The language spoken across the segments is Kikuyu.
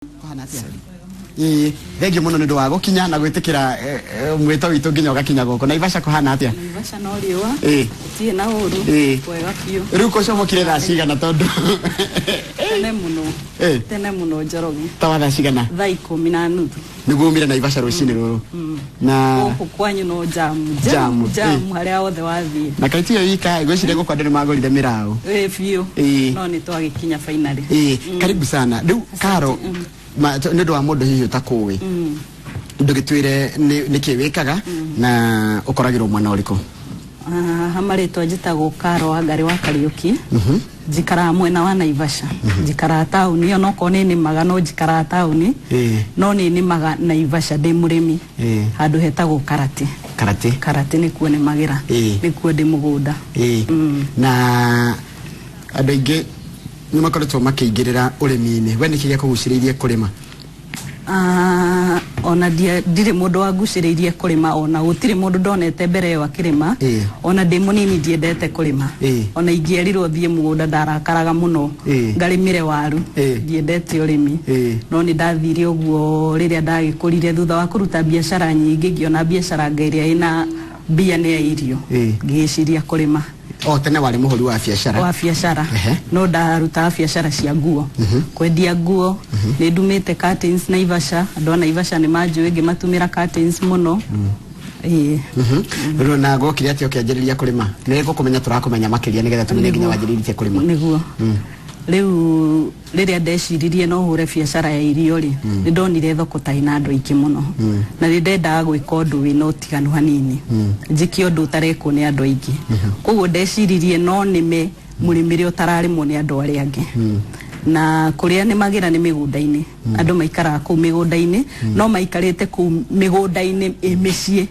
Kũhana atĩa? Ĩĩ, thengiũ mũno nĩ ũndũ wa gũkinya na gwĩtĩkĩra mwĩto witũ nginya ũgakinya gũkũ. Naivasha kũhana atĩa? Naivasha no riũa. Ĩĩ. Gũtirĩ na ũru. Ĩĩ. Wega biũ. Rĩu kũcomokire thaa cigana tondũ? Tene mũno. Ĩĩ. Tene mũno, Njoroge. Ta wa thaa cigana? Thaa 10:30. Nĩguo umire Naivasha rũcinĩ rũrũ? Na gũkũ kwanyu no jamu. Jamu, jamu, jamu harĩa hothe wathiĩ. Na kaĩ tiyo ika, ngwĩciria gũkũ andũ nĩ magũrire mĩraũ. Ĩĩ biũ. Ĩĩ. No nĩ twagĩkinya finally. Ĩĩ, karibu sana. Rĩu Karo, nĩ ũndũ wa mũndũ hihi ũtakũĩ, ndũgĩtwĩre nĩ kĩ wĩkaga na ũkoragĩrwo mwena ũrĩkũ? Haha marĩtwa njĩtagwo Karo Wangari wa Kariũki. Njikaraga mwena wa Naivasha. Njikaraga taũni, onokorwo nĩ nĩmaga no njikaraga taũni. No nĩ nĩmaga Naivasha, ndĩ mũrĩmi. Handũ hetagwo Karate. Karate. Karate nĩkuo nĩmagĩra. Nĩkuo ndĩ mũgũnda. Na andũ aingĩ nĩ makoretwo makĩingĩrĩra ũrĩmi-inĩ. We nĩkĩ gĩakũgucĩrĩirie kũrĩma? Ona ndirĩ mũndũ wangucĩrĩirie kũrĩma, ona gũtirĩ mũndũ ndonete mbere ĩyo akĩrĩma. Ona ndĩ mũnini ndiendete kũrĩma. Ona ingĩerirwo thiĩ mũgũnda ndarakaraga mũno. Ngarĩmĩre waru. Ndiendete ũrĩmi. No nĩ ndathire ũguo rĩrĩa ndagĩkũrire thutha wa kũruta biacara nyingĩ, ngĩona biacara nga ĩrĩa ĩna mbia nĩ ya irio. Ngĩciria kũrĩma. O tene warĩ mũhũri wa biacara? Wa biacara. No ndarutaga biacara cia nguo. Kwendia nguo. Nĩ ndumĩte curtains Naivasha. Andũ a Naivasha nĩ manjũĩ ngĩmatumĩra curtains mũno. Ĩĩ. Rĩu na gwokire atĩa ũkĩanjĩrĩria kũrĩma? Nĩ gũkũmenya tũrakũmenya makĩria nĩgetha tũmenye nginya wanjĩrĩirie kũrĩma. Nĩguo. Rĩu rĩrĩa ndeciririe no hũre biacara ya irio rĩ, nĩ ndonire thoko ta ĩna andũ aingĩ mũno. Na nĩ ndendaga gwĩka ũndũ wĩna ũtiganu hanini. Njĩke ũndũ ũtarekwo nĩ andũ aingĩ. Koguo ndeciririe no nĩme mũrĩmĩre ũtararĩmwo nĩ andũ arĩa angĩ. Na kũrĩa nĩmagĩra nĩ mĩgũnda-inĩ. Andũ maikaraga kũu mĩgũnda-inĩ, no maikarĩte kũu mĩgũnda-inĩ ĩ mĩciĩ.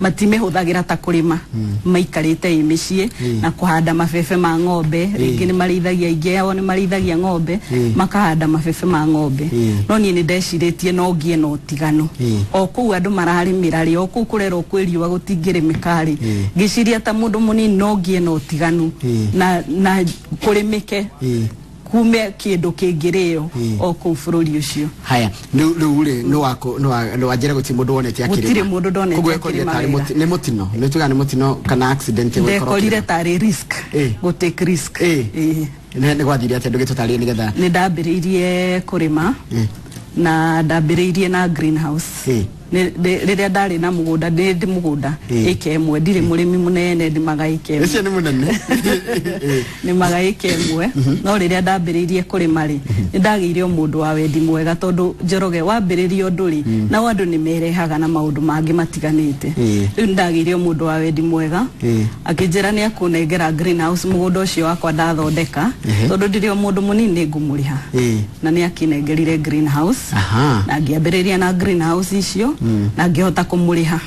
Matimĩhũthagĩra ta kũrĩma. Maikarĩte ĩ mĩciĩ na kũhanda mabebe ma ng'ombe. Rĩngĩ nĩ marĩithagia, aingĩ ao nĩ marĩithagia ng'ombe, makahanda mabebe ma ng'ombe. No niĩ nĩ ndecirĩtie no ngĩe na ũtiganu. O kũu andũ mararĩmĩra rĩ, o kũu kũrerwo kwĩ riũa gũtingĩrĩmĩka rĩ, ngĩciria ta mũndũ mũnini no ngĩe na ũtiganu na kũrĩmĩke. Kume kĩndũ kĩngĩrĩo o kũu bũrũri ũcio. Haya, rĩu rĩ, nĩ wanjĩra gũtirĩ mũndũ wonete akĩrĩma. Gũtirĩ mũndũ ndonete Koguo ekorire akĩrĩma tarĩ wega. nĩ mũtino, nĩ tuga nĩ mũtino kana accident ĩgũkorwo Ndekorire kĩrĩma. tarĩ risk. Gũ take risk. Nĩ gwathire atĩa ndũgĩtũtarĩrie nĩgetha? Nĩ ndambĩrĩirie kũrĩma. Na ndambĩrĩirie na greenhouse. Rĩrĩa ndarĩ na mũgũnda, ndĩ mũgũnda, ĩka ĩmwe, ndirĩ mũrĩmi mũnene, ndĩmaga ĩka ĩmwe. Ũcio nĩ mũnene. Nĩmaga ĩka ĩmwe. No rĩrĩa ndambĩrĩirie kũrĩma rĩ, nĩ ndagĩire o mũndũ wa wendi mwega, tondũ Njoroge wambĩrĩria ũndũ rĩ, nao andũ nĩ merehaga na maũndũ mangĩ matiganĩte. Rĩu nĩ ndagĩire o mũndũ wa wendi mwega, akĩnjĩra nĩ akũnengera greenhouse mũgũnda ũcio wakwa ndathondeka, tondũ ndĩrĩ o mũndũ mũnini nĩ ngũmũrĩha. Na nĩ akĩnengerire greenhouse. Na ngĩambĩrĩria na greenhouse icio, na ngĩhota kũmũrĩha.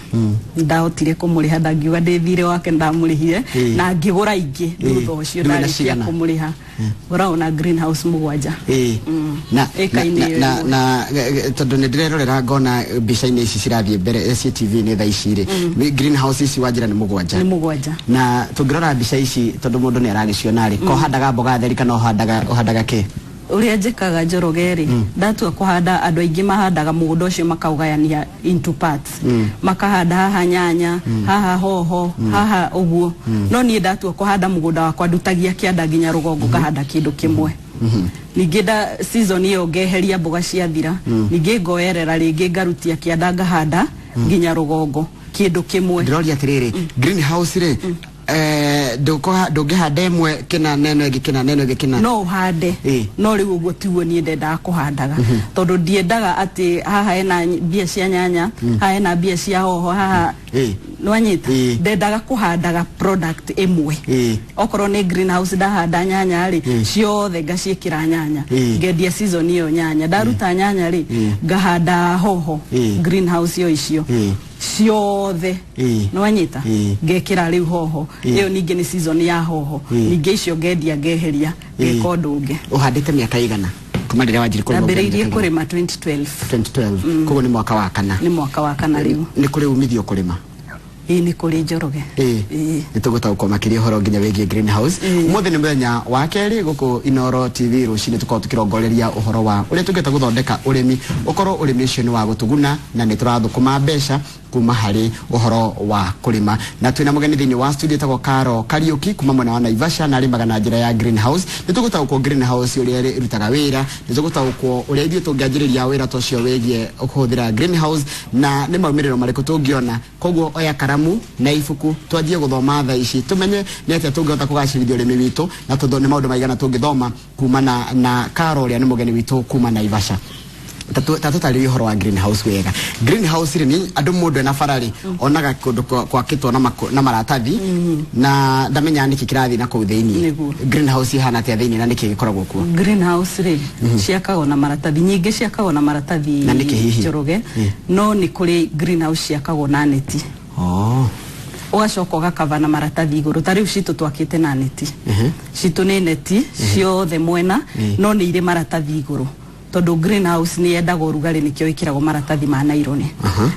Ndahotire kũmũrĩha, ndangiuga ndĩ thirĩ wake ndamũrĩhire, na ngĩgũra ingĩ thutha ũcio Rĩu wĩna ndarĩkia cigana? kũmũrĩha. Ngoragwo na greenhouse 7. Na, Ĩka-inĩ ĩyo ĩmwe. na, tondũ nĩ ndĩrerorera ngona mbica-inĩ ici cirathiĩ mbere, C T V nĩ thaa ici rĩ. Greenhouse ici wanjĩra nĩ 7. Nĩ 7. Na tũngĩrora mbica ici tondũ mũndũ nĩ aragĩciona rĩ, ko ũhandaga mboga theri kana ũhandaga kĩ? Ũrĩa njĩkaga Njoroge rĩ, ndatua kũhanda, andũ aingĩ mahandaga mũgũnda ũcio makaũgayania into parts. Makahanda haha nyanya, haha hoho, haha ũguo. No niĩ ndatua kũhanda mũgũnda wakwa ndutagia kĩanda nginya rũgongo ngahanda kĩndũ kĩmwe. Ningĩ nda season ĩyo ngeheria mboga ciathira, ningĩ ngoerera rĩngĩ ngarutia kĩanda ngahanda nginya rũgongo kĩndũ kĩmwe. Ndĩroria atĩrĩrĩ, greenhouse rĩ, ndũngĩhanda ĩmwe kĩna neno ĩngĩ kĩna neno ĩngĩ kĩna? No ũhande. No rĩu ũguo tiguo niĩ ndendaga kũhandaga. Tondũ ndiendaga atĩ haha hena mbia cia nyanya, haha hena mbia cia hoho, haha nĩwanyita? Ndendaga kũhandaga product ĩmwe. Okorwo nĩ greenhouse ndahanda nyanya rĩ, ciothe ngaciĩkĩra nyanya. Ngendia season ĩyo nyanya. Ndaruta nyanya rĩ, ngahanda hoho greenhouse ĩyo icio. Ciothe. Nĩwanyita? Ngekĩra rĩu hoho. Ĩyo ningĩ nĩ season ya hoho. Ningĩ icio ngendia ngeheria, ngeka ũndũ ũngĩ. Ũhandĩte mĩaka igana? Kuma rĩrĩa wanjirie kũrĩma? Ndambĩrĩirie kũrĩma 2012. 2012. Koguo nĩ mwaka wa kana. Nĩ mwaka wa kana rĩu. Nĩ kũrĩ umithio kũrĩma? Ĩĩ, nĩ kũrĩ, Njoroge. Ĩĩ. Ĩĩ. Nĩ tũgũtaũkwo makĩria ũhoro nginya wĩgiĩ greenhouse. Ũmũthĩ nĩ mũthenya wa kerĩ gũkũ Inoro TV rũcinĩ, tũkorwo tũkĩrongoreria ũhoro wa ũrĩa tũngĩhota gũthondeka ũrĩmi ũkorwo ũrĩmi ũcio nĩ wa gũtũguna na nĩ tũrathũkũma mbeca kuma harĩ ũhoro wa kũrĩma, na twĩna mũgeni thĩinĩ wa studio etagwo Karo Kariuki kuma mwena wa Naivasha na arĩmaga na njĩra ya greenhouse. Nĩ tũgũtaũkwo greenhouse ũrĩa ĩrutaga wĩra, nĩ tũgũtaũkwo ũrĩa ithuĩ tũngĩanjĩrĩria wĩra ta ũcio wĩgiĩ kũhũthĩra greenhouse na nĩ maumĩrĩro marĩkũ tũngĩona. Koguo oya karamu na ibuku twanjie gũthoma thaa ici, tũmenye nĩ atĩa tũngĩhota kũgacĩrithia ũrĩmi witũ na tondũ nĩ maũndũ maigana tũngĩthoma kumana na Karo ũrĩa nĩ mũgeni witũ kuma Naivasha. Ta tũtarĩrie ũhoro wa greenhouse wega. Greenhouse rĩ, nĩ andũ mũndũ ena bara rĩ onaga kũndũ gwakĩtwo na maratathi na ndamenyaga nĩkĩ kĩrathiĩ na kũu thĩiniĩ. Nĩguo. Greenhouse ihana atĩa thĩiniĩ na nĩkĩ gĩkoragwo kuo? Greenhouse rĩ, ciakagwo na maratathi, nyingĩ ciakagwo na maratathi. Na nĩkĩ hihi? Njoroge, no nĩ kũrĩ greenhouse ciakagwo na neti, ũgacoka ũgakava na maratathi igũrũ. Ta rĩu citũ twakĩte na neti. Citũ nĩ neti ciothe mwena, no nĩ irĩ maratathi igũrũ tondũ greenhouse nĩ yendaga ũrugarĩ, nĩkĩo ĩkĩragwo maratathi ma naironi.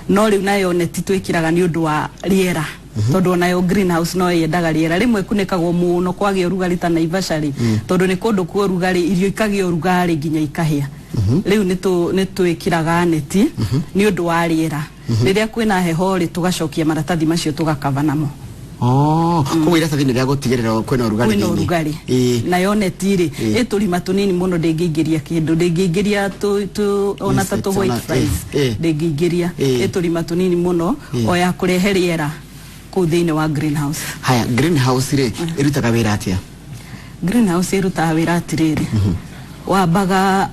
No rĩu nayo neti twĩkĩraga nĩ ũndũ wa rĩera, tondũ onayo greenhouse no yendaga rĩera. Rĩmwe ĩkunĩkagwo mũno kwagĩa ũrugarĩ ta Naivasha rĩ, tondũ nĩ kũndũ kwa ũrugarĩ, irio ikagĩa ũrugarĩ nginya ikahĩa. Rĩu nĩ twĩkĩraga neti nĩ ũndũ wa rĩera. Rĩrĩa kwĩna heho rĩ, tũgacokia maratathi macio tũgakava namo. Oh, koguo iratathi nĩ rĩa gũtigĩrĩra kwĩna ũrugarĩ Kwĩna thĩinĩ. ũrugarĩ. Nayo neti rĩ, ĩ tũrima tũnini mũno, ndĩngĩingĩria kĩndũ, ndĩngĩingĩria ona ta Insects, tũ white flies. Ndĩngĩingĩria. Ĩ tũrima tũnini mũno, o ya kũrehe rĩera kũu thĩinĩ wa greenhouse. Haya, greenhouse rĩ, ĩrutaga wĩra atĩa? Greenhouse ĩrutaga wĩra atĩrĩrĩ, wambaga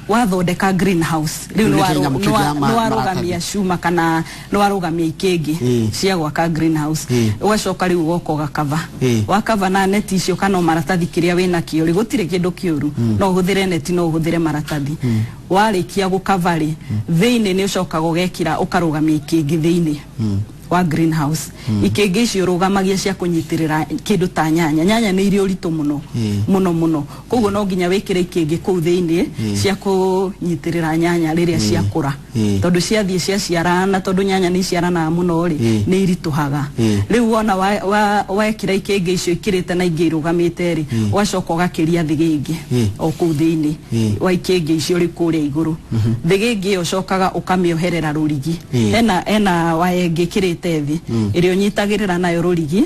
wathondeka greenhouse rĩu. Rĩu nĩ kĩnyamũ kĩu kĩa nĩ warũgamia maratathi. cuma kana nĩ warũgamia ikĩngĩ cia gwaka greenhouse. Ũgacoka rĩu ũgoka ũgakava. Wakava na neti icio kana o maratathi kĩrĩa wĩnakĩo rĩ, gũtirĩ kĩndũ kĩũru, no ũhũthĩre neti, no ũhũthĩre maratathi. Warĩkia gũkava rĩ, thĩinĩ nĩ ũcokaga ũgekĩra, ũkarũgamia ikĩngĩ thĩinĩ wa greenhouse. Ikĩngĩ icio ũrũgamagia cia kũnyitĩrĩra kĩndũ ta nyanya. Nyanya nĩ irĩ ũritũ mũno mũno mũno, koguo no nginya wĩkĩre ikĩngĩ kũu thĩinĩ cia kũnyitĩrĩra nyanya rĩrĩa ciakũra, tondũ ciathiĩ ciaciarana, tondũ nyanya nĩ iciaranaga mũno rĩ, nĩ iritũhaga. Rĩu wona wekĩra ikĩngĩ icio ikĩrĩte na ingĩ irũgamĩte rĩ, ũgacoka ũgakĩria thĩgĩngĩ o kũu thĩinĩ wa ikĩngĩ icio rĩ kũrĩa igũrũ. Thĩgĩngĩ ĩyo ũcokaga ũkamĩoherera rũrigi. Hena waya ĩngĩ ĩkĩrĩte thĩ ĩrĩa ũnyitagĩrĩra nayo rũrigi,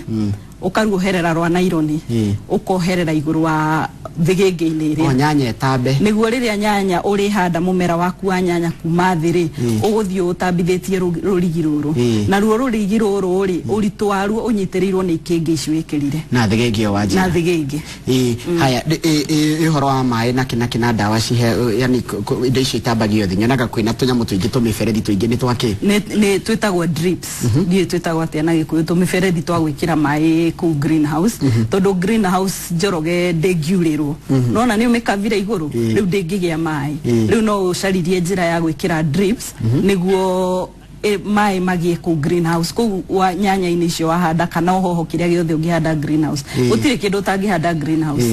ũkaruoherera rwa naironi, ũkoherera igũrũ wa thĩgĩngĩ-inĩ O ĩrĩa nyanya ĩtambe. Nĩguo rĩrĩa nyanya ũrĩhanda mũmera waku wa nyanya kuma thĩ rĩ, ũgũthiĩ ũtambithĩtie rũrigi rũrũ. Naruo rũrigi rũrũ rĩ, ũritũ waruo ũnyitĩrĩirwo nĩ ikĩngĩ icio wĩkĩrire na thĩgĩngĩ ĩyo na wanjĩra. Thĩgĩngĩ. Ĩĩ, haya, ĩ ũhoro wa maĩ na kĩ na ndawa cihe, yani indo icio itambagio thĩ, nyonaga kwĩna tũnyamũ tũingĩ, tũmĩberethi tũingĩ, nĩ twakĩ? Nĩ twĩtagwo drips, ndiũĩ twĩtagwo atĩa na Gĩkũyũ, tũmĩberethi twa gwĩkĩra maĩ kũu greenhouse, tondũ greenhouse, Njoroge, ndĩngiurĩrwo. Nona nĩ ũmĩkavire igũrũ, rĩu ndĩngĩgĩa maĩ. Rĩu no ũcaririe njĩra ya gwĩkĩra drips nĩguo maĩ magĩe kũu greenhouse, kũu wa nyanya-inĩ icio wahanda kana o hoho, kĩrĩa gĩothe ũngĩhanda greenhouse. Gũtirĩ kĩndũ ũtangĩhanda greenhouse.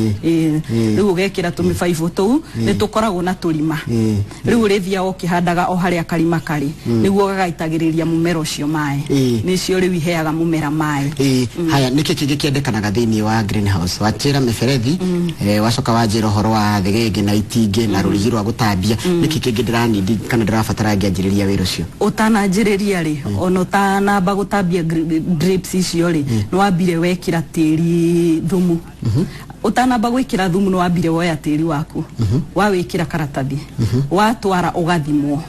Rĩu ũgekĩra tũmĩbaibũ tũu, nĩ tũkoragwo na tũrima. Rĩu ũrĩthiaga ũkĩhandaga o harĩa karima karĩ nĩguo gagaitagĩrĩria mũmera ũcio maĩ. Nĩcio rĩu iheaga mũmera maĩ. Ĩĩ, haya, nĩkĩ kĩngĩ kĩendekanaga thĩinĩ wa greenhouse? Wanjĩra mĩberethi, wacoka wanjĩra ũhoro wa thĩgĩngĩ na itingĩ na rũrigi rwa gũtambia. Nĩkĩ kĩngĩ ndĩranindi kana ndĩrabatara ngĩanjĩrĩria wĩra ũcio? Ũtananjĩrĩria rĩ, ona ũtanamba gũtambia drips icio rĩ, nĩ wambire wekĩra tĩri thumu. Ũtanamba gwĩkĩra thumu, nĩ wambire woya tĩri waku, wawĩkĩra karatathi, watwara ũgathimwo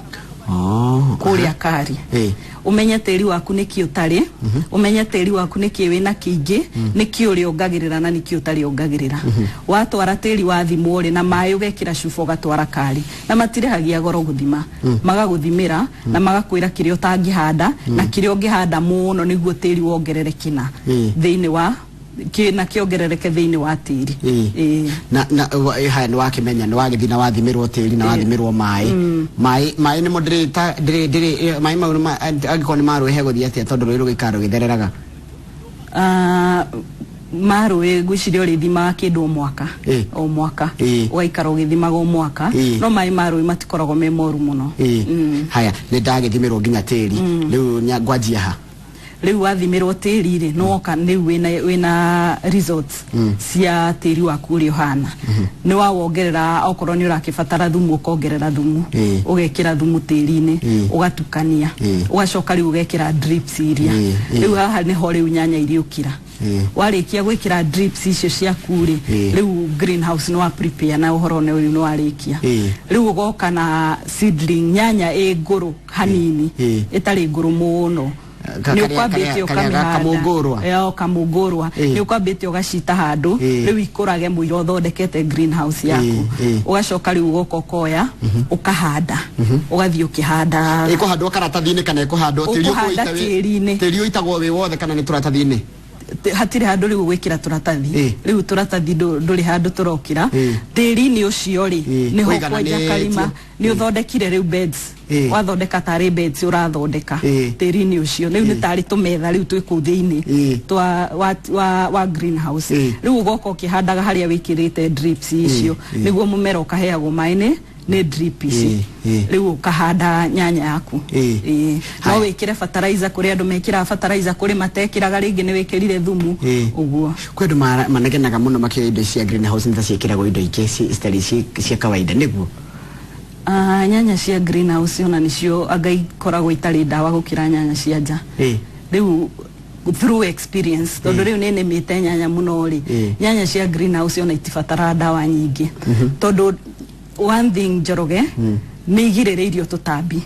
kũrĩa kari, ũmenye tĩri waku nĩkĩ ũtarĩ, ũmenye tĩri waku nĩkĩ wĩna kĩingĩ, nĩkĩ ũrĩongagĩrĩra na nĩkĩ ũtarĩongagĩrĩra. Watwara tĩri wathimwo rĩ, na maĩ ũgekĩra cuba ũgatwara kari, na matirĩhagia goro gũthima. Magagũthimĩra na magakwĩra kĩrĩa ũtangĩhanda na kĩrĩa ũngĩhanda mũno nĩguo tĩri wongerere kĩna thĩinĩ wa kĩna kĩongerereke thĩinĩ wa tĩri. Ĩĩ. Na haya, nĩ wakĩmenya, nĩ wagĩthiĩ na wathimĩrwo tĩri na wathimĩrwo maĩ. Maĩ nĩmo ndĩrĩ ta ndĩrĩ ndĩrĩ maĩ mau angĩkorwo nĩ marũĩ hegũthiĩ atĩa, tondũ rũĩ rũgĩikara rũgĩthereraga? Ah, marũĩ ngwĩciria ũrĩthimaga kĩndũ o mwaka. O mwaka. Ũgaikara ũgĩthimaga o mwaka. No maĩ ma rũĩ matikoragwo me moru mũno. Haya, nĩ ndagĩthimĩrwo nginya tĩri, rĩu ngwanjia ha? Rĩu wathimĩrwo tĩri rĩ, nĩwoka rĩu wĩna results cia tĩri waku ũrĩa ũhana. Nĩ wawongerera, okorwo nĩ ũrakĩbatara thumu ũkongerera thumu, ũgekĩra thumu tĩri-inĩ, ũgatukania, ũgacoka rĩu ũgekĩra drips iria. Rĩu haha nĩho rĩu nyanya iriũkĩra. Warĩkia gwĩkĩra drips icio ciaku rĩ, rĩu greenhouse nĩ wa prepare na ũhoro nĩ rĩu nĩ warĩkia. Rĩu ũgoka na seedling, nyanya ĩ ngũrũ hanini, ĩtarĩ ngũrũ mũno. Nĩ ũkwambĩtie ũkamĩhanda. Kamũngũrwa. Ĩyo kamũngũrwa. Nĩ ũkwambĩtie ũgacita handũ rĩu ikũrage mũira ũthondekete greenhouse yaku. Ũgacoka rĩu ũgoka ũkoya ũkahanda, ũgathiĩ ũkĩhandaga. Ĩkũhandwo karatathi-inĩ kana ĩkũhandwo tĩri? Ũkũhanda tĩri-inĩ. Tĩri ũitagwo wĩ wothe kana nĩ tũratathi-inĩ? Hatirĩ handũ rĩu ũgwĩkĩra tũratathi. Rĩu tũratathi ndũrĩ handũ tũrokĩra. Tĩri-inĩ ũcio rĩ, nĩho Ũigananĩtio. kwenja karima nĩ ũthondekire rĩu beds. Wathondeka tarĩ beds ũrathondeka tĩri-inĩ ũcio. Rĩu nĩ tarĩ tũmetha rĩu twĩ kũu thĩinĩ twa wa greenhouse. Rĩu ũgoka ũkĩhandaga harĩa wĩkĩrĩte drips icio, nĩguo mũmera ũkaheagwo maĩ nĩ drip ici. Rĩu ũkahanda nyanya yaku. No Haya. wĩkĩre fertilizer, kũrĩ andũ mekĩraga fertilizer, kũrĩ matekĩraga, rĩngĩ nĩ wĩkĩrire thumu ũguo. Kwĩ andũ manegenaga mũno makĩoya indo cia greenhouse nĩ ta ciĩkĩragwo indo ingĩ citarĩ cia kawaida, nĩguo? Ah, nyanya cia greenhouse ona nĩcio anga ikoragwo itarĩ ndawa gũkĩra nyanya cia nja. Rĩu through experience, tondũ rĩu nĩ nĩmĩte nyanya mũno rĩ, nyanya cia greenhouse ona itibataraga ndawa nyingĩ, tondũ one thing, Njoroge, nĩ igirĩrĩirio tũtambi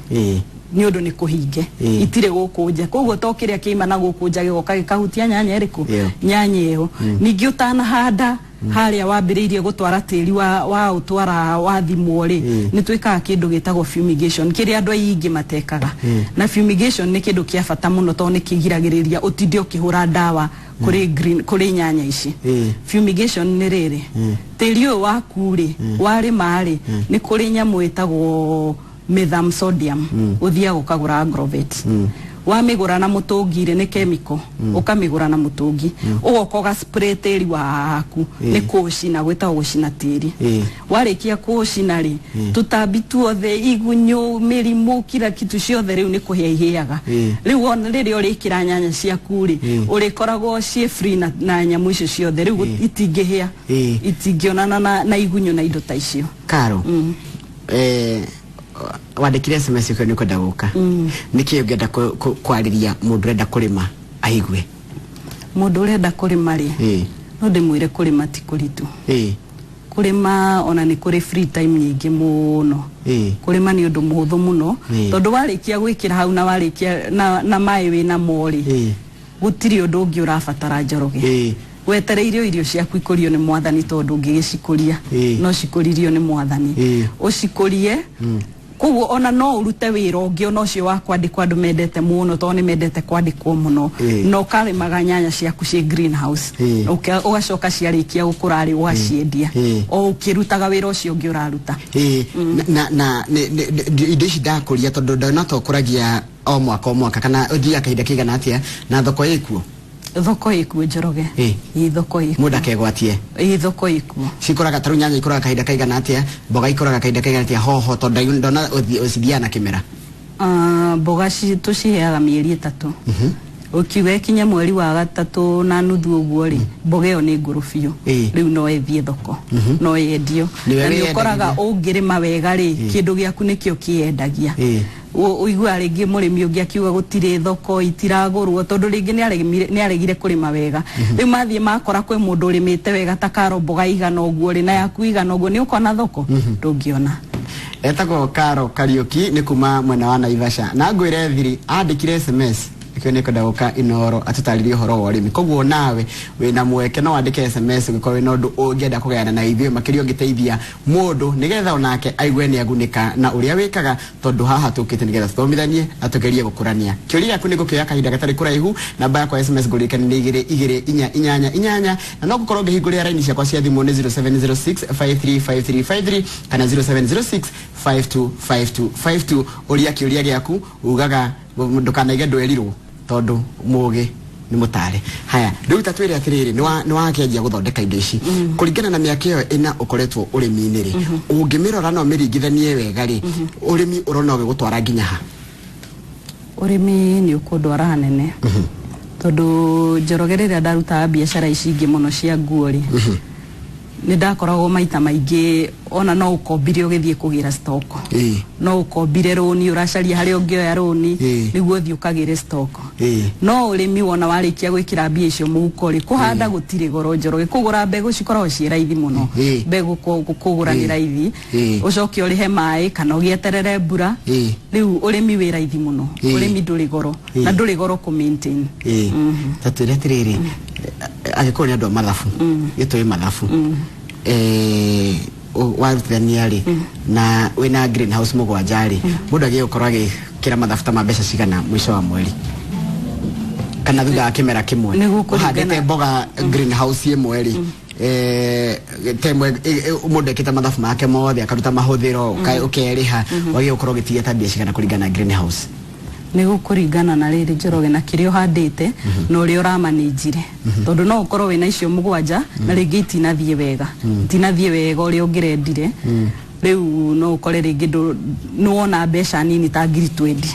nĩ ũndũ nĩ kũhinge, itirĩ gũkũ nja. Koguo to kĩrĩa kĩima na gũkũ nja gĩgoka gĩkahutia nyanya ĩrĩkũ? Ĩyo. Nyanya ĩyo. Ningĩ ũtanahanda harĩa wambĩrĩirie gũtwara tĩri wa ũtwara wathimwo rĩ, nĩ twĩkaga kĩndũ gĩtagwo fumigation, kĩrĩa andũ aingĩ matekaga. Na fumigation nĩ kĩndũ kĩa bata mũno, tondũ nĩ kĩgiragĩrĩria ũtinde ũkĩhũra ndawa kũrĩ green, kũrĩ nyanya ici. Fumigation nĩ rĩrĩ, tĩri ũyũ waku rĩ, warĩma rĩ, nĩ kũrĩ nyamũ ĩtagwo metham sodium, ũthiaga ũkagũra Agrovet. Wamĩgũra na mũtũngi rĩ, nĩ chemical, ũkamĩgũra na mũtũngi, ũgoka ũga spray tĩri waku. Nĩ kũũcina, gwĩtagwo gũcina tĩri. Warĩkia kũũcina rĩ, tũtambi tuothe, igunyũ, mĩrimũ, kila kitu ciothe rĩu nĩ kũhĩa ihĩaga. Rĩu ona rĩrĩa ũrĩkĩra nyanya ciaku rĩ, ũrĩkoragwo ciĩ free na nyamũ icio ciothe. Rĩu itingĩhĩa, itingĩonana na igunyũ na indo ta icio. Karo, wandĩkire SMS ũkiuga nĩ ũkwenda gũka. Nĩkĩ ũngĩenda kwarĩria mũndũ ũrenda kũrĩma aigue? Mũndũ ũrenda kũrĩma rĩ, no ndĩmwĩre kũrĩma ti kũritũ. Kũrĩma ona nĩ kũrĩ free time nyingĩ mũno. Kũrĩma nĩ ũndũ mũhũthũ mũno, tondũ warĩkia gwĩkĩra hau na warĩkia na maĩ wĩna mo rĩ, gũtirĩ ũndũ ũngĩ ũrabatara, Njoroge. Wetereire o irio ciaku ikũrio nĩ mwathani, tondũ ũngĩgĩcikũria, no cikũririo nĩ mwathani. Ũcikũrie. Koguo ona no ũrute wĩra ũngĩ ona ũcio wa kwandĩkwo, andũ mendete mũno, tondũ nĩ mendete kwandĩkwo mũno, na ũkarĩmaga nyanya ciaku ciĩ greenhouse. Ũgacoka ciarĩkia gũkũra rĩ, ũgaciendia o ũkĩrutaga wĩra ũcio ũngĩ ũraruta. Na indo ici ndakũria, tondũ ndona to ũkũragia o mwaka o mwaka, kana ũthiaga kahinda kaigana atĩa, na thoko ĩkuo? Thoko ĩkuo, Njoroge. Ĩ, thoko ĩkuo. Mũndũ akegwatie. Ĩ, thoko ĩkuo. Cikũraga tarĩu nyanya ikũraga kahinda kaigana atĩa, mboga ikũraga kahinda kaigana atĩa, hoho, tondũ ndona ũcithiaga na kĩmera? Ah, mboga tũciheaga mĩeri 3. Ũkiuga ĩkinye mweri wa gatatũ na nuthu ũguo rĩ, mboga ĩyo nĩ ngũrũ biũ. Rĩu no ĩthiĩ thoko, no yendio. Nĩwe Na nĩ ũkoraga wĩyendagia. ũngĩrĩma wega rĩ, kĩndũ gĩaku nĩkĩo kĩyendagia. Ũiguaga rĩngĩ mũrĩmi ũngĩ akiuga gũtirĩ thoko, itiragũrwo, tondũ rĩngĩ nĩ aregire kũrĩma wega. Rĩu mathiĩ makora kwĩ mũndũ ũrĩmĩte wega ta karo, mboga igana ũguo rĩ, na yaku igana ũguo, nĩ ũkona thoko? Ndũngĩona. Etagwo Karo Kariuki, nĩ kuma mwena wa Naivasha, na ngwĩre thiri andĩkire SMS ĩkĩo nĩ kwenda gũka Inoro atũtarĩrie ũhoro wa ũrĩmi. Koguo nawe wĩna mweke, no wandĩke SMS ũngĩkorwo wĩna ũndũ ũngĩenda kũgayana na ithuĩ, makĩria ũngĩteithia mũndũ nĩgetha onake aigue nĩ agunĩka na ũrĩa wĩkaga, tondũ haha tũkĩte nĩgetha tũthomithanie na tũgerie gũkũrania. Kĩũria gĩaku nĩ ngũkĩoya kahinda gatarĩ kũraihu. Namba yakwa ya SMS, ngũririkane, nĩ 22488, na no gũkorwo ngĩhingũrĩra raini ciakwa cia thimũ nĩ 0706 535353 kana 0706 525252. Ũria kĩũria gĩaku, ugaga ndũkanaige ndwerirwo, tondũ mũgĩ nĩ mũtare. Haya, rĩu ta twĩre atĩrĩrĩ, nĩ wakĩanjia gũthondeka indo ici kũringana na mĩaka ĩyo ĩna ũkoretwo ũrĩmi-inĩ rĩ, ũngĩmĩrora na ũmĩringithanie wega rĩ, ũrĩmi ũrona ũgĩgũtwara nginya ha? Ũrĩmi nĩ ũkũndwara hanene. Tondũ Njoroge rĩrĩa ndarutaga biacara ici ingĩ mũno cia nguo rĩ, nĩ ndakoragwo maita maingĩ ona no ũkombire ũgĩthiĩ kũgĩra stock, no ũkombire rũni, ũracaria harĩa ũngĩoya rũni nĩguo ũthiĩ ũkagĩre stock. No ũrĩmi wona warĩkia gwĩkĩra mbia icio mũhuko rĩ, kũhanda gũtirĩ goro, Njoroge. Kũgũra mbegũ cikoragwo ciĩ raithi mũno. Mbegũ kũgũra nĩ raithi, ũcoke ũrĩhe maĩ kana ũgĩeterere mbura. Rĩu ũrĩmi wĩ raithi mũno. Ũrĩmi ndũrĩ goro na ndũrĩ goro kũ maintain. Ta twĩre atĩrĩrĩ, angĩkorwo nĩ andũ a mathabu, gĩtũĩ mathabu, warutithania rĩ na wĩna greenhouse 7 rĩ, mũndũ agĩrĩirwo gũkorwo agĩkĩra mathabu ta ma mbeca cigana mũico wa mweri kana thutha wa kĩmera kĩmwe? Nĩguo kũringana- Ũhandĩte mboga greenhouse ĩmwe rĩ, ta ĩmwe, mũndũ ekĩte mathabu make mothe, akaruta mahũthĩro, ũkerĩha, wagĩrĩirwo gũkorwo ũgĩtigia ta mbia cigana kũringana na greenhouse? Nĩ gũkũringana na rĩrĩ, Njoroge, na kĩrĩa ũhandĩte na ũrĩa ũramanĩnjire, tondũ no ũkorwo wĩna icio 7 na rĩngĩ itinathiĩ wega, itinathiĩ wega ũrĩa ũngĩrendire. Rĩu no ũkore rĩngĩ nĩ wona mbeca nini ta ngiri 20,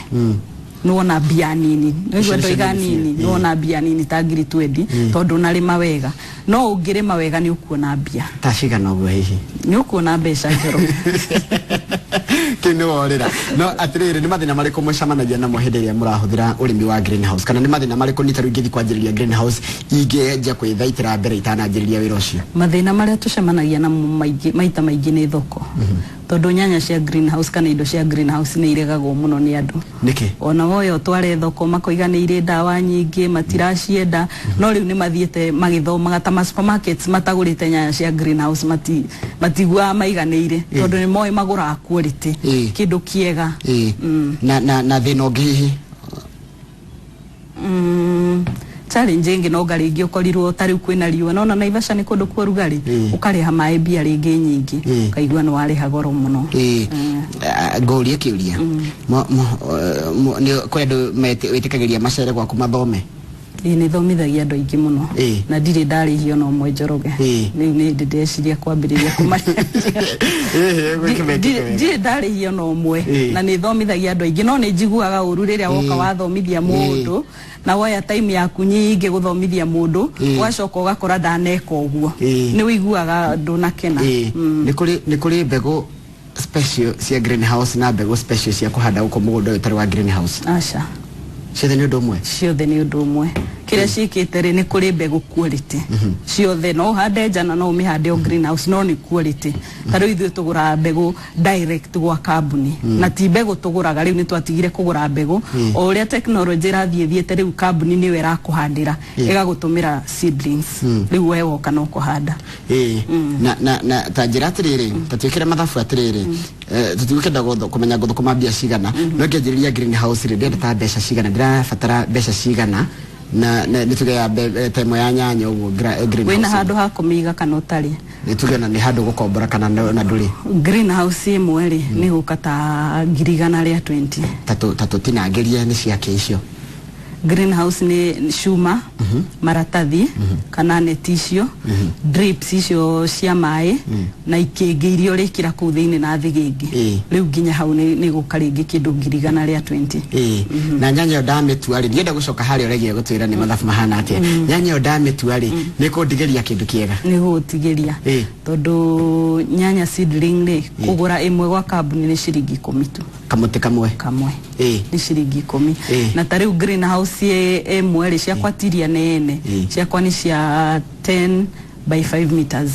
nĩ wona mbia nini, nĩguo Icio ndoiga nĩcio nini, nĩ wona mbia nini ta ngiri 20, tondũ ũnarĩma wega. No ũngĩrĩma wega nĩ ũkuona mbia. Ta cigana ũguo hihi? Nĩ ũkuona mbeca, Njoroge. Kĩu nĩ worĩra. No atĩrĩrĩ, nĩ mathĩna marĩkũ mũcemanagia namo hĩndĩ ĩrĩa mũrahũthĩra ũrĩmi wa greenhouse, kana nĩ mathĩna marĩkũ nĩ tarĩu ingĩthiĩ kwanjĩrĩria greenhouse ingĩanjia kwĩthaitĩra mbere itananjĩrĩria wĩra ũcio? Mathĩna marĩa tũcemanagia namo maingĩ, maita maingĩ nĩ thoko, tondũ nyanya cia greenhouse kana indo cia greenhouse nĩ iregagwo mũno nĩ andũ. Nĩkĩ? Ona woya ũtware thoko, makoiga nĩ irĩ ndawa nyingĩ, matiracienda. No rĩu nĩ mathiĩte magĩthomaga, ta ma supermarkets matagũrĩte nyanya cia greenhouse matiguaga maiganĩire, tondũ nĩ moĩ magũraga quality, kĩndũ kĩega. Na thĩna ũngĩ hihi? Challenge ĩngĩ no nga rĩngĩ ũkorirwo ta rĩu kwĩna riũa, nona Naivasha nĩ kũndũ kwa ũrugarĩ, ũkarĩha maĩ mbia rĩngĩ nyingĩ, ũkaigua nĩ warĩha goro mũno. Ngũrie kĩũria. Nĩ kũrĩ andũ wĩtĩkagĩria macere gwaku mathome? Ĩĩ, nĩ thomithagia andũ aingĩ mũno na ndirĩ ndarĩhio no ũmwe, Njoroge. Rĩu nĩ ndĩ ndeciria kwambĩrĩria kũmarĩhia. Gwĩkĩmekĩte wega. Ndirĩ ndarĩhio no ũmwe na nĩ thomithagia andũ aingĩ, no nĩ njiguaga ũru rĩrĩa woka wathomithia mũndũ na woya time yaku nyingĩ gũthomithia mũndũ, ũgacoka ũgakora ndaneka ũguo. Nĩ ũiguaga ndũnakena. Nĩ kũrĩ mbegũ special cia greenhouse na mbegũ special cia kũhanda gũkũ mũgũnda ũyũ ũtarĩ wa greenhouse? Aca. Ciothe nĩ ũndũ ũmwe? Ciothe nĩ ũndũ ũmwe. Kĩrĩa ciĩkĩte rĩ, nĩ kũrĩ mbegũ quality ciothe. No ũhande njana, no ũmĩhande o greenhouse, no nĩ quality. Ta rĩu ithuĩ tũgũraga mbegũ direct gwa kambuni, na ti mbegũ tũgũraga rĩu, nĩ twatigire kũgũra mbegũ. O ũrĩa technology ĩrathiĩ ĩthiĩte, rĩu kambuni nĩyo ĩrakũhandĩra, ĩgagũtũmĩra seedlings, rĩu we woka no kũhanda. Ĩĩ, na ta njĩra atĩrĩrĩ, ta twĩkĩre mathabu atĩrĩrĩ, tũtigũkĩenda kũmenya ngũthũkũma mbia cigana, no ngĩanjĩrĩria greenhouse rĩ, ndĩrenda ta mbeca cigana, ndĩrabatara mbeca cigana, na nĩ tuge ya ta ĩmwe ya nyanya ũguo greenhouse? Wĩna handũ ha kũmĩiga kana ũtarĩ? Nĩ tuge na nĩ handũ gũkombora kana na ndũrĩ? Greenhouse ĩmwe rĩ, nĩ gũka ta 120,000. Ta tũtinangĩrie nĩ ciake icio. Greenhouse nĩ cuma, maratathi kana neti icio, drips icio cia maĩ, na ikĩngĩ iria ũrĩkĩra kũu thĩinĩ na thĩgĩngĩ. Rĩu nginya hau nĩ gũka rĩngĩ kĩndũ 120,000. Ĩĩ, na nyanya ĩyo ndamĩtua rĩ, ndienda gũcoka harĩa ũregie gũtwĩra nĩ mathabu mahana atĩa, nyanya ĩyo ndamĩtua rĩ, nĩ kũndigĩria kĩndũ kĩega? Nĩ gũgũtigĩria, tondũ nyanya seedling rĩ, kũgũra ĩmwe gwa kambuni nĩ ciringi 10 tu. Kamũtĩ kamwe? Kamwe nĩ ciringi 10. Na ta rĩu greenhouse ĩmwe rĩ, ciakwa tiria nene, ciakwa nĩ cia 10 by 5 meters.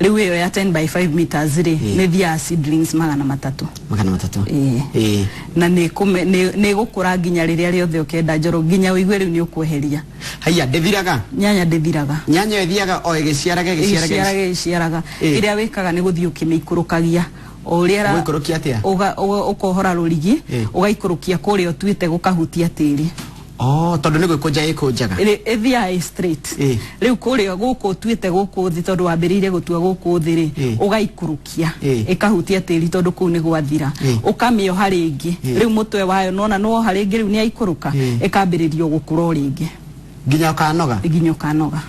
Rĩu ĩyo ya 10 by 5 meters rĩ, nĩ thiaga seedlings 300. 300? Ĩĩ. Na nĩ ĩgũkũra nginya rĩrĩa rĩothe ũkenda, Njoro, nginya ũigue rĩu nĩ ũkweheria. Haiya, ndĩthiraga? Nyanya ndĩthiraga. Nyanya ĩyo ĩthiaga o ĩgĩciaraga, ĩgĩciaraga? Ĩgĩciaraga, ĩgĩciaraga. Kĩrĩa wĩkaga nĩ gũthiĩ ũkĩmĩikũrũkagia o ũrĩa Ũgũikũrũkia atĩa? Ũkohora rũrigi, ũgaikũrũkia kũrĩa ũtuĩte gũkahutia tĩri. Oh, tondũ nĩ gwĩkũnja ĩkũnjaga. Ĩthiaga ĩ straight. Rĩu kũrĩa gũkũ ũtuĩte gũkũ thĩ, tondũ wambĩrĩirie gũtua gũkũ thĩ rĩ, ũgaikũrũkia, ĩkahutia tĩri, tondũ kũu nĩ gwathira. Ũkamĩoha rĩngĩ. Rĩu mũtwe wayo nona nĩwoha rĩngĩ, rĩu nĩ yaikũrũka, ĩkambĩrĩria gũkũra o rĩngĩ. Nginya ũkanoga? Nginya ũkanoga.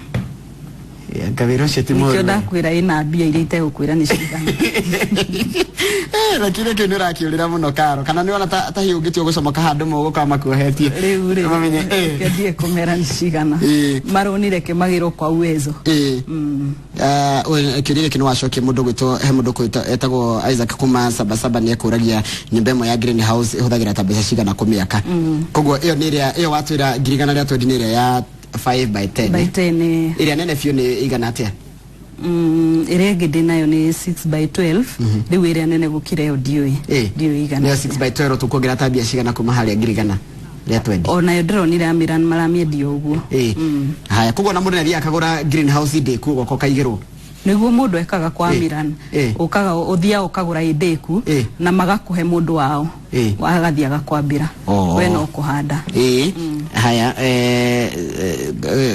Anga wĩra ũcio ti Nĩkĩo mũũru. ndakwĩra ĩna mbia iria itegũkwĩra nĩ cigana. Na kĩrĩa kĩu nĩ ũrakĩũrĩra mũno karo, kana nĩ wona ta hihi ũngĩtua gũcomoka handũ mũgũkorwo makuohetie Rĩu rĩ, mamenye reke ndie kũmera nĩ cigana. Maronire kĩmagĩrwo kwa uwezo. Kĩũria gĩkĩ nĩ wacokia. Mũndũ gwĩtwo, he mũndũ kwĩtwo etagwo Isaac kuma Sabasaba, nĩ ekũragia nyũmba ĩmwe ya greenhouse ĩhũthagĩra ta mbeca cigana kũmĩaka. Koguo ĩyo nĩ ĩrĩa ĩyo watwĩra 120,000, nĩ ĩrĩa ya 5 by 10? By 10. Ĩrĩa nene biũ nĩ igana atĩa? Ĩrĩa ĩngĩ ndĩnayo nĩ 6 by 12. Rĩu ĩrĩa nene gũkĩra ĩyo ndiũĩ. Ndiũĩ igana. Nĩyo 6 by 12 tũkuongerera ta mbia cigana kuma harĩa 120,000? Onayo ndĩronire Amiran maramĩendia ũguo. Haya, koguo na mũndũ nĩ athiaga akagũra greenhouse ndĩku goka ũkaigĩrwo? Nĩguo mũndũ ekaga kwa Amiran. Ũkaga ũthiaga ũkagũra ĩndĩku na magakũhe mũndũ wao agathiĩ agakwambĩra. We no kũhanda. Haya,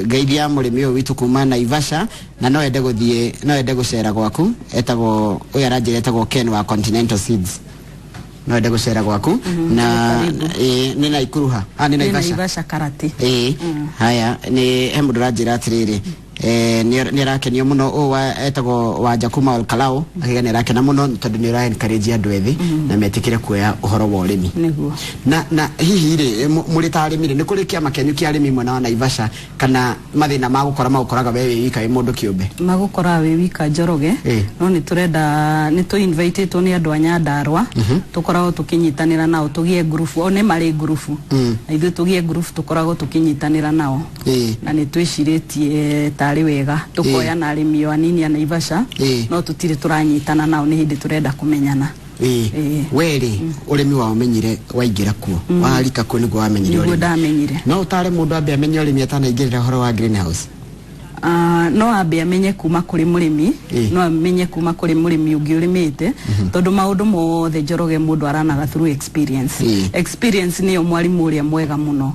ngeithia mũrĩmi ũyũ witũ kuma Naivasha na no ende gũthiĩ, no ende gũcera gwaku, etagwo ũyũ aranjĩra etagwo Ken wa Continental Seeds, no ende gũcera gwaku na Karibu. Nĩ Naikuru ha? Ah, nĩ Nĩ Naivasha. Naivasha Karati. Haya, nĩ he mũndũ ũranjĩra atĩrĩrĩ, nĩ arakenio mũno ũũ wa etagwo Wanja kuma Olkalou, akiga nĩ arakena mũno tondũ nĩ ũra encourage andũ ethĩ na metĩkĩre kuoya ũhoro wa ũrĩmi. Nĩguo. Na hihi rĩ, mũrĩ ta arĩmi rĩ, nĩ kũrĩ kĩama kĩanyu kĩa arĩmi mwena wa Naivasha, kana mathĩna ma gũkora magũkoraga we wĩ wika wĩ mũndũ kĩũmbe? Magũkoraga wĩ wika, Njoroge. No nĩ tũrenda, nĩ tũ invitĩtwo nĩ andũ a Nyandarũa, tũkoragwo tũkĩnyitanĩra nao tũgĩe ngurubu, o nĩ marĩ ngurubu, na ithuĩ tũgĩe ngurubu tũkoragwo tũkĩnyitanĩra nao. Na nĩ twĩcirĩtie tarĩ wega tũkoya na arĩmi o anini a Naivasha. No tũtirĩ tũranyitana nao, nĩ hĩndĩ tũrenda kũmenyana. We rĩ, ũrĩmi wa ũmenyire waingĩra kuo, warika kuo nĩguo wamenyire Nĩguo ũrĩmi? ndamenyire. No ũtare mũndũ ambe amenye ũrĩmi atanaingĩrĩra ũhoro wa greenhouse? No ambe amenye kuma kũrĩ mũrĩmi. No amenye kuma kũrĩ mũrĩmi ũngĩ ũrĩmĩte, tondũ maũndũ mothe, Njoroge, mũndũ aranaga through experience. Experience nĩyo mwarimũ ũrĩa mwega mũno.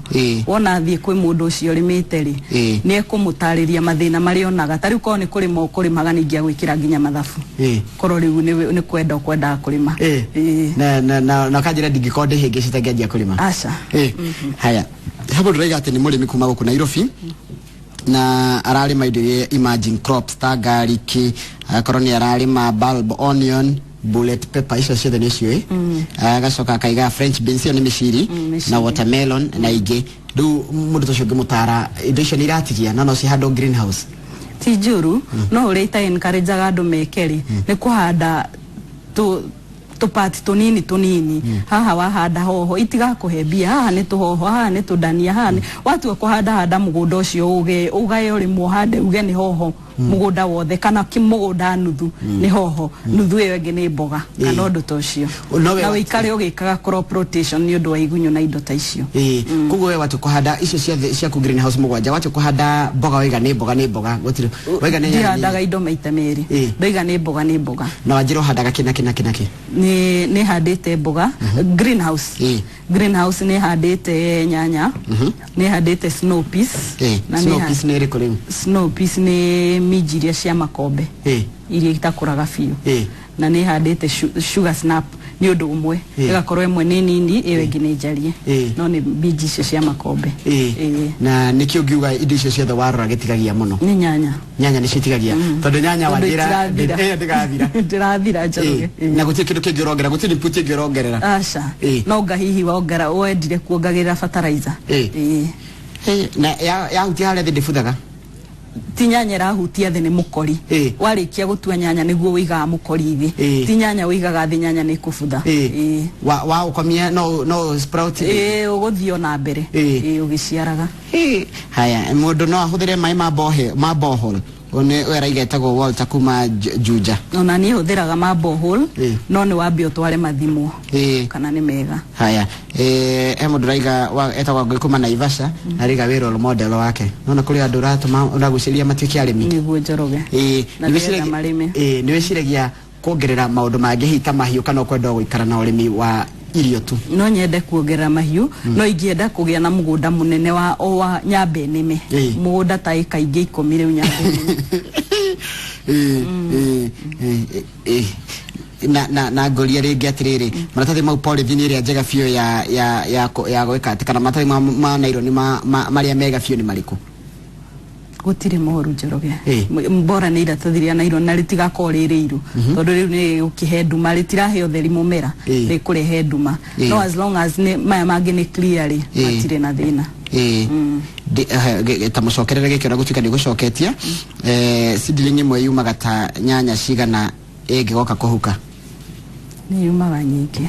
Wona athiĩ kwĩ mũndũ ũcio ũrĩmĩte rĩ, nĩ ekũmũtarĩria mathĩna marĩa onaga. Ta rĩu korwo nĩ kũrĩma ũkũrĩmaga, ningĩ agwĩkĩra nginya mathabu. Korwo rĩu nĩ kwenda ũkwendaga kũrĩma. Na kanjĩra ndingĩkorwo ndĩhĩngĩcĩte ngĩanjia kũrĩma. Aca. Haya, he mũndũ ũraiga atĩ nĩ mũrĩmi kuma gũkũ Nairobi na ararĩma indo iria emerging crops ta garlic, agakorwo nĩ ararĩma bulb onion, bullet pepper, icio ciothe nĩ ciũĩ, agacoka akaiga french beans, ĩyo nĩ mĩciri, mĩciri. Na watermelon na ingĩ. Rĩu mũndũ ta ũcio ũngĩmũtara, indo icio nĩ iratigia no cihandwo greenhouse? Ti njũru, no ũrĩa ita encourageaga andũ meke rĩ, nĩ kũhanda tũpati tũnini tũnini. Haha wahanda hoho itigakũhe mbia, haha nĩ tũhoho, haha nĩ tũndania, haha nĩ watua kũhanda, handa mũgũnda ũcio uge ũgae ũrĩmwo, hande uge nĩ hoho mũgũnda wothe, kana mũgũnda nuthu nĩ hoho, nuthu ĩyo ĩngĩ nĩ mboga, kana ũndũ ta ũcio. No we Na ũikare ũgĩkaga crop rotation nĩ ũndũ wa igunyũ na indo ta icio. Koguo we watu kũhanda icio ciothe ciaku greenhouse mũgwanja, watu kũhanda mboga waiga nĩ mboga, nĩ mboga, gũtirĩ waiga nĩ nyanya? Ndihandaga indo maita merĩ. Ndoiga nĩ mboga nĩ mboga. Na wanjĩra ũhandaga kĩ na kĩ na kĩ na kĩ? Nĩ handĩte mboga greenhouse. Greenhouse nĩ handĩte nyanya, nĩ handĩte snow peas. Na nĩ Snow peas nĩ ĩrĩkũ rĩu? Snow peas nĩ minji iria cia makombe iria itakũraga biũ. Na nĩ handĩte sugar snap nĩ ũndũ ũmwe. Ĩgakorwo ĩmwe nĩ nini, ĩyo ĩngĩ nĩ njarie. No nĩ minji icio cia makombe. Na nĩkĩ ũngiuga indo icio ciothe warora gĩtigagia mũno? Nĩ nyanya. Nyanya nĩcio itigagia, tondũ nyanya Tondũ wanjĩra itirathira. Ndĩgathira. Ndĩrathira, Njoroge. Na gũtirĩ kĩndũ kĩngĩ ũrongerera, gũtirĩ input ĩngĩ ũrongerera? Aca. No nga hihi wongera wendire kuongagĩrĩra fertilizer. Na yahutia harĩa thĩ ndĩbuthaga? Ti nyanya ĩrahutia thĩ, nĩ mũkori. Warĩkia gũtua nyanya nĩguo ũigaga mũkori thĩ. Ti nyanya ũigaga thĩ, nyanya nĩ ĩkũbutha. Wa ũkomia no sprout? Ĩĩ, ũgũthiĩ ona mbere. Ĩĩ, ũgĩciaraga. Haya, mũndũ no ahũthĩre maĩ ma bohe ma borehole? Ũyũ araiga etagwo Walter kuma Juja. Ona niĩ hũthĩraga ma borehole. No nĩ wambe ũtware mathimwo kana nĩ mega. Haya, he mũndũ raiga etagwo Ngũi kuma Naivasha na araiga wĩ role model wake. Nona kũrĩ andũ ũratũma ũragucĩrĩria matuĩke arĩmi. Nĩguo, Njoroge. Na Nĩ nĩgetha marĩme. Nĩ wĩciragia kuongerera maũndũ mangĩ hihi ta mahiũ, kana ũkwenda gũikara na ũrĩmi wa irio tu? No nyende kuongerera mahiũ, no ingĩenda kũgĩa na mũgũnda mũnene wa o wa nyambe nĩme mũgũnda ta ĩka ingĩ 10 rĩu nyambe nĩme. Na ngũria rĩngĩ atĩrĩrĩ, maratathi mau polythene ĩrĩa njega biũ ya gwĩka atĩ, kana maratathi ma nylon marĩa mega biũ nĩ marĩkũ? Gũtirĩ moru, Njoroge. Ĩ. Mbora nĩ iratathi rĩa nylon na rĩtigakorwo rĩ rĩirũ, tondũ rĩu nĩ gũkĩhe nduma, rĩtirahe ũtheri mũmera, rĩkũrehe nduma. No as long as nĩ maya mangĩ nĩ clear rĩ, matirĩ na thĩna. Ĩĩ. Ta mũcokerere gĩkĩ ona gũtuĩka nĩ gũcoketie, seedling ĩmwe yumaga ta nyanya cigana ĩngĩgoka kũhuka? Nĩ yumaga nyingĩ.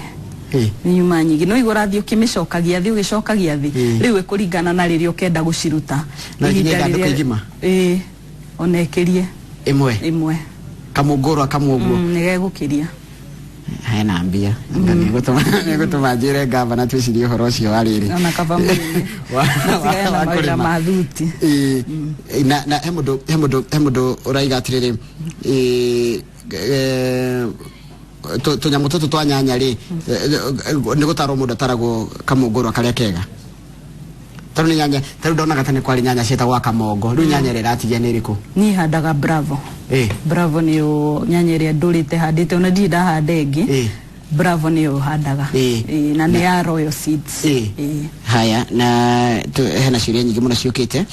Nĩ yumaga nyingĩ, no igũ ũrathiĩ ũkĩmĩcokagia thĩ, ũgĩcokagia thĩ. Rĩu ĩkũringana na rĩrĩa ũkenda gũciruta. No ikinye Ihinda ithandũkũ igima? Ĩĩ, ona ĩkĩrie. Ĩmwe? Ĩmwe. Kamũngũrwa kamwe ũguo? Nĩ gegũkĩria. Hena mbia. Nga nĩgũtũma njĩre ngavana twĩcirie ũhoro ũcio wa rĩrĩ. Ona kaba mũrĩmi matigane na wa mawĩra kũrĩma. ma thuti. Ĩĩ, na he mũndũ ũraiga atĩrĩrĩ, ĩĩ, tũnyamũ tũtũ twa nyanya rĩ, nĩ gũtarwo mũndũ ataragwo kamũngũrwa karĩa kega, tarĩu nĩ nyanya, tarĩu ndonaga tene kwarĩ nyanya ciĩtagwo kamongo, rĩu nyanya ĩrĩa ĩratigia nĩ ĩrĩkũ? Niĩ handaga Bravo. Bravo nĩyo nyanya ĩrĩa ndũrĩte handĩte, ona ndirĩ ndahanda ĩngĩ. Bravo nĩyo handaga. Ĩĩ, na nĩ ya Royal Seeds. Ĩĩ. Haya, na hena ciũria nyingĩ mũno ciũkĩte.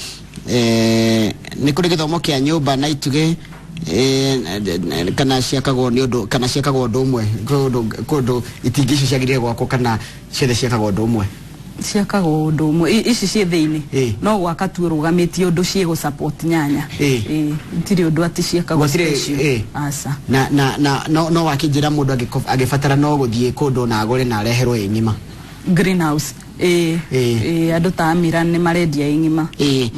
Nĩ kũrĩ gĩthomo kĩa nyũmba na itugĩ, kana ciakagwo nĩ ũndũ, kana ciakagwo ũndũ ũmwe kũndũ itingĩ icio ciagĩrĩire gwakwo, kana ciothe ciakagwo ũndũ ũmwe? Ciakagwo ũndũ ũmwe. Ici ciĩ thĩinĩ, no gwaka tu ũrũgamĩtie ũndũ ciĩ support nyanya. Ĩĩ, itirĩ ũndũ atĩ ciakagwo special. Aca. Na no wakĩnjĩra mũndũ angĩbatara no gũthiĩ kũndũ na agũre na areherwo ĩ ng'ima? Greenhouse, ĩĩ. Ĩĩ, andũ ta Amiran nĩ marendia ĩ ng'ima. Ĩĩ,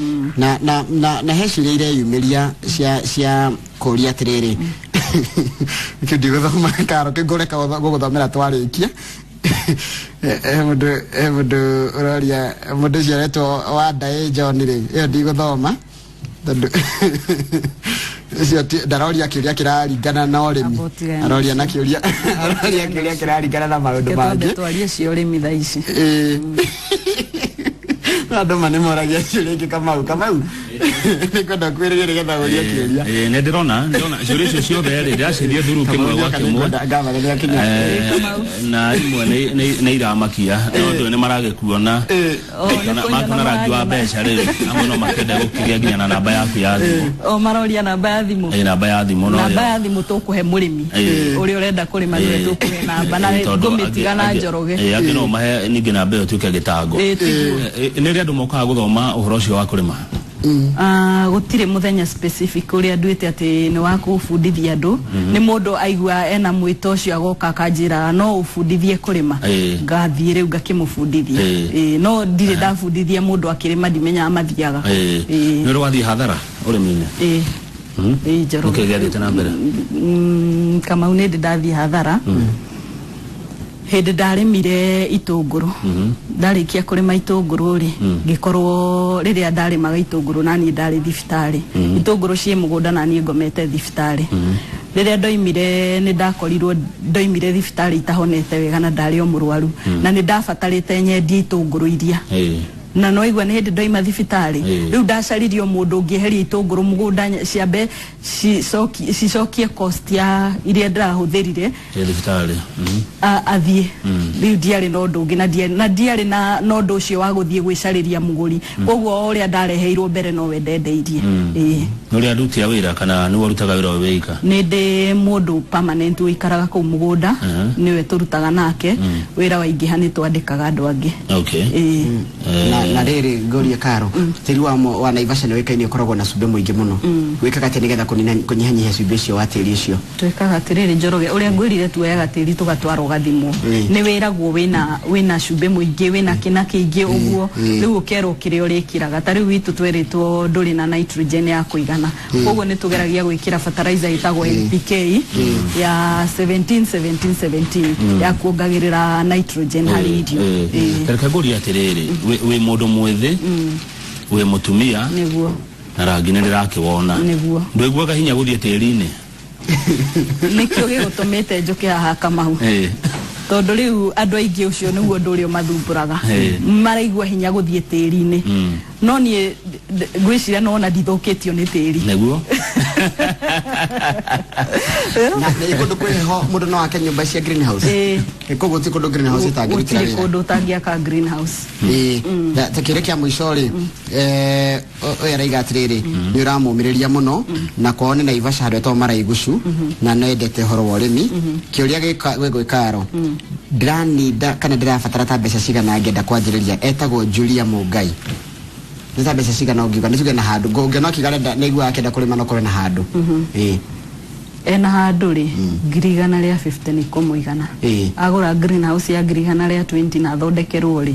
na he ciũria ireyumĩria cia kũria atĩrĩrĩ, kĩu ndigũthoma karo kĩu, ngũreka gũgũthomera twarĩkia. He mũndũ ũroria, mũndũ ũcio aretwo Wandaĩ John rĩ, ĩyo ndigũthoma tondũ ũcio ndaroria kĩũria kĩraringana na ũrĩmi. Amba ũtigane. Aroria na kĩũria, aroria kĩũria kĩraringana na maũndũ Reke twambe mangĩ. twarie cia ũrĩmi thaa ici. Ĩĩ. No andũ ma nĩ moragia ciũria ingĩ. Kamau nĩ kwenda kwĩrĩria nĩgetha ũrie kĩũria. Ĩĩ, nĩ ndĩrona ciũria icio ciothe rĩ, ndĩraciria thuru kĩmwe gwa kĩmwe. Ngavana nĩ akinya. Na imwe nĩ iramakia no ndũ nĩ maragĩkuona. O, nĩ kũnyona. Makona rangi wa Maranyona. mbeca rĩ, amwe no makĩende gũkĩgĩa nginya na namba yaku ya thimũ. O maroria namba ya thimũ? Ĩĩ, namba ya thimũ no Namba ya thimũ tũkũhe mũrĩmi ũrĩa ũrenda kũrĩma, nĩwe tũkũhe namba na Tondũ ngũmĩtiga na Njoroge. Ĩĩ, angĩ no mahe ningĩ namba ĩyo ĩtuĩke gĩtango. Ĩĩ, tiguo. Nĩ rĩ andũ mokaga gũthoma ũhoro ũcio wa kũrĩma? Ah, gũtirĩ mũthenya specific ũrĩa nduĩte atĩ nĩ wa kũbundithia andũ. Nĩ mũndũ aigua ena mwĩto ũcio agoka akanjĩra no ũbundithie kũrĩma, ngathiĩ rĩu ngakĩmũbundithia. Ĩĩ, no ndirĩ ndabundithia mũndũ akĩrĩma, ndimenyaga mathiaga. Ĩĩ. Nĩ ũrĩ wathiĩ hathara ũrĩmi-inĩ? Ĩĩ. Ĩĩ, Njoroge. Nĩkĩ gĩathiĩte na mbere? Kamau, nĩ ndĩ ndathiĩ hathara hĩndĩ ndarĩmire itũngũrũ. Ndarĩkia kũrĩma itũngũrũ rĩ, ngĩkorwo rĩrĩa ndarĩmaga itũngũrũ naniĩ ndarĩ thibitarĩ, itũngũrũ ciĩ mũgũnda na niĩ ngomete thibitarĩ. Rĩrĩa ndoimire, nĩ ndakorirwo ndoimire thibitarĩ itahonete wega na ndarĩ o mũrwaru, na nĩ ndabatarĩte nyendie itũngũrũ iria, na no igua nĩ hĩndĩ ndoima thibitarĩ. Rĩu ndacaririe o mũndũ ũngĩeheria itũngũrũ mũgũnda ciambe cicokie cost ya iria ndĩrahũthĩrire. Ĩ thibitarĩ. Athiĩ rĩu ndiarĩ na ũndũ ũngĩ na ndiarĩ na ũndũ ũcio wa gũthiĩ gwĩcarĩria mũgũri, koguo o ũrĩa ndareheirwo mbere nowe ndendeirie. Ĩĩ. Nĩ ũrĩ aruti a wĩra kana nĩwe ũrutaga wĩra wĩ wika? Nĩ ndĩ mũndũ permanent ũikaraga kũu mũgũnda, nĩwe tũrutaga nake wĩra, waingĩha nĩ twandĩkaga andũ angĩ. Ĩĩ. Na rĩrĩ, ngũrie karo, tĩri wa Naivasha nĩ ũĩkaine ũkoragwo na cumbĩ mũingĩ mũno. Wĩkaga atĩa nĩgetha kũnyihanyihia cumbĩ ũcio wa tĩri ũcio? Twĩkaga atĩrĩrĩ, Njoroge, ũrĩa ngwĩrire, tuoyaga tĩri tũgatwara ũgathimwo. Nĩ wĩragwo wĩna cumbĩ mũingĩ, wĩna kĩna kĩingĩ ũguo. Rĩu ũkerwo kĩrĩa ũrĩkĩraga, ta rĩu witũ twerĩtwo ndũrĩ na nitrogen ya kũigana, koguo nĩ tũgeragia gwĩkĩra fertilizer ĩtagwo NPK ya 17 17 17 ya kuongagĩrĩra nitrogen harĩ irio. Ĩĩ. Reke ngũrie atĩrĩrĩ, wĩ mũndũ mwĩthĩ, wĩ mũtumia, Nĩguo. na rangi nĩ ndĩrakĩwona. Nĩguo. Ndũiguaga hinya gũthiĩ tĩri-inĩ? Nĩkĩo gĩgũtũmĩte njũke haha, Kamau, tondũ rĩu andũ aingĩ ũcio nĩguo ũndũ ũrĩa ũmathumbũraga, maraigua hinya gũthiĩ tĩri-inĩ, no niĩ ngwĩciria nona ndithũkĩtio nĩ tĩri. Nĩguo. Na nĩ kũndũ kwĩ heho mũndũ no ake nyũmba cia greenhouse? Ĩĩ. Koguo ti kũndũ greenhouse ĩtangĩrutĩra Gũtirĩ wĩra? kũndũ ũtangĩaka greenhouse. Ĩĩ. Ta kĩũria kĩa mũico rĩ, ũyũ araiga atĩrĩrĩ, nĩ ũramũmĩrĩria mũno na kwao nĩ Naivasha handũ etagwo Maraigucu na nendete ũhoro wa ũrĩmi. Kĩũria gĩgwĩkaro ndĩraninda kana ndĩrabatara ta mbeca cigana ngĩenda kwanjĩrĩria? Etagwo Julia Mũngai. Nĩ ta mbeca cigana ũngiuga nĩ tuge na handũ ngũngĩona ũkiuga arenda nĩaiguaga akĩenda kũrĩma no korwo na handũ? Ĩĩ. Ena handũ rĩ, 150,000 nĩ kũmũigana. Agũra greenhouse ya 120,000 na athondekerwo rĩ,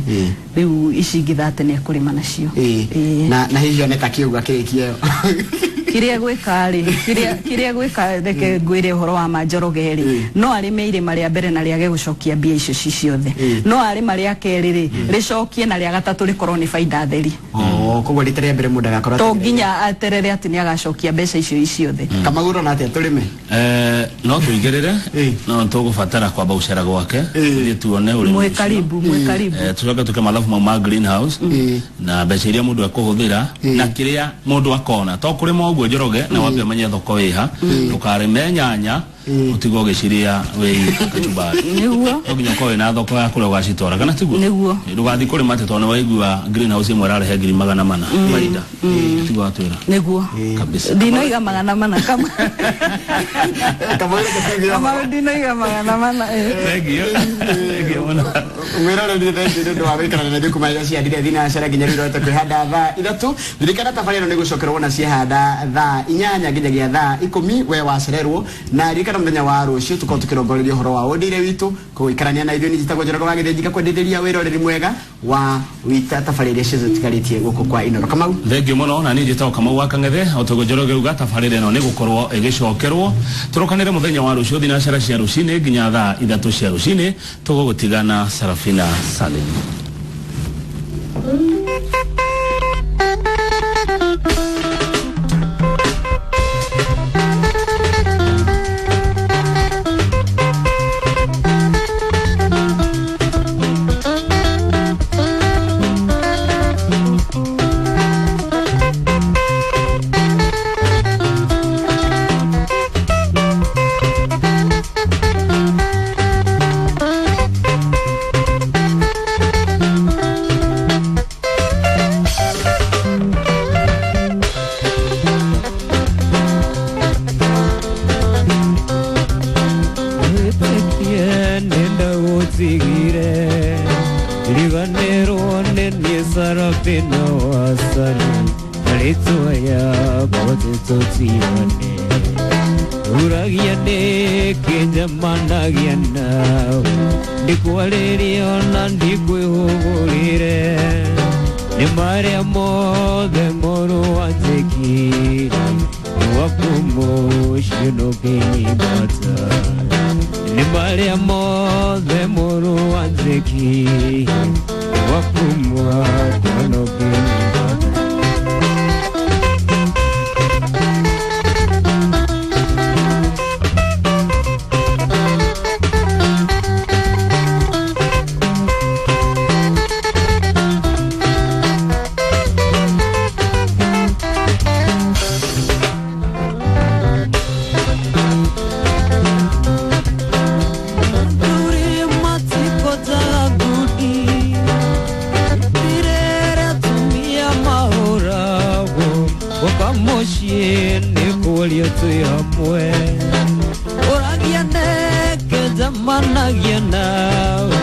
rĩu ici ingĩ 30 nĩ ekũrĩma nacio. Ĩĩ. Na hihi one ta kĩuga kĩrĩkie? Kĩrĩa gwĩka rĩ, kĩrĩa gwĩka, reke ngwĩre ũhoro wa manjoroge rĩ, no arĩme irĩma rĩa mbere na rĩage gũcokia mbia icio ci ciothe, no arĩma rĩa kerĩ rĩ, rĩcokie, na rĩa gatatũ rĩkorwo nĩ baida theri. Oh, koguo rita rĩa mbere mũndũ agakorwo To nginya aterere atĩ nĩ agacokia mbeca icio i ciothe. Kamau, ũrona atĩa, tũrĩme? No tũigĩrĩre, no tũgũbatara kwamba gũcera gwake tũthiĩ tuone ũrĩmi Mwĩ ũcio. karibu, mwĩ karibu. Tũcoke tũke mathabu mau ma greenhouse na mbeca iria mũndũ ekũhũthĩra na kĩrĩa mũndũ akona. To kũrĩma ũguo, Njoroge, na wambe ũmenye thoko ĩha. Ndũkarĩme nyanya ũtigwo ũgĩciria wĩ kachumbari. Nĩguo. No nginya ũkorwo wĩna thoko ya kũrĩa ũgacitwara, kana tiguo? Nĩguo. Ndũgathiĩ kũrĩma atĩ tondũ nĩ waigua greenhouse ĩmwe ĩrarehe 400,000 baida, tiguo watwĩra? Nĩguo. Kabisa. Ndinoiga 400 kama Kamau, reke tuge kama ndinoiga 400. Thank you, thank you mũno. Mwĩroreri, thengiũ nĩ ũndũ wa gũikarana na ithuĩ kuma rĩrĩa ciandire thinacara nginya rĩu irote kwĩhanda thaa 3. Ririkana tabarĩra ĩno nĩ gũcokerwo na ciehanda thaa 8 nginyagia thaa 10 we wacererwo. Na ririkana mũthenya wa rũciũ tũkorwo tũkĩrongoreria ũhoro wa ũndũire witũ, kũikarania na ithuĩ. Nĩ njĩtagwo Njoroge wa Gĩthĩnji, kwendithĩria wĩroreri mwega wa wita tabarĩra iria ciothe tigarĩtie gũkũ kwa Inoro. Kamau. Thank you mũno. Na niĩ njĩtagwo Kamau wa Kang'ethe. O toguo Njoroge uga, tabarĩra ĩno nĩ gũkorwo ĩgĩcokerwo. Tũrokanĩre mũthenya wa rũciũ thinacara cia rũcinĩ nginya thaa 3 cia rũcinĩ. Tũgũgũtigana Sarafina Salim. Wĩtĩkie nĩndagũtigire, riganĩrwo nĩ niĩ Sarafina wa Sali, rĩtwa yakwa tũtigane, uragia nĩkĩ njemanagia nawe, ndikwarĩria ona ndikwĩhũgũrĩre, nĩ marĩa mothe moru wanjĩkire, waku mũciĩ ndũkĩnyingata, nĩ marĩa mothe mũrũ wanjĩkire, waku mwakwa ndũkĩnyingata. Ndũrĩ matikotaga ngundi, ndirere atumia mahũragwo, gũka mũciĩ nĩ kũria twĩ hamwe, ũragia neke njemanagia nawe.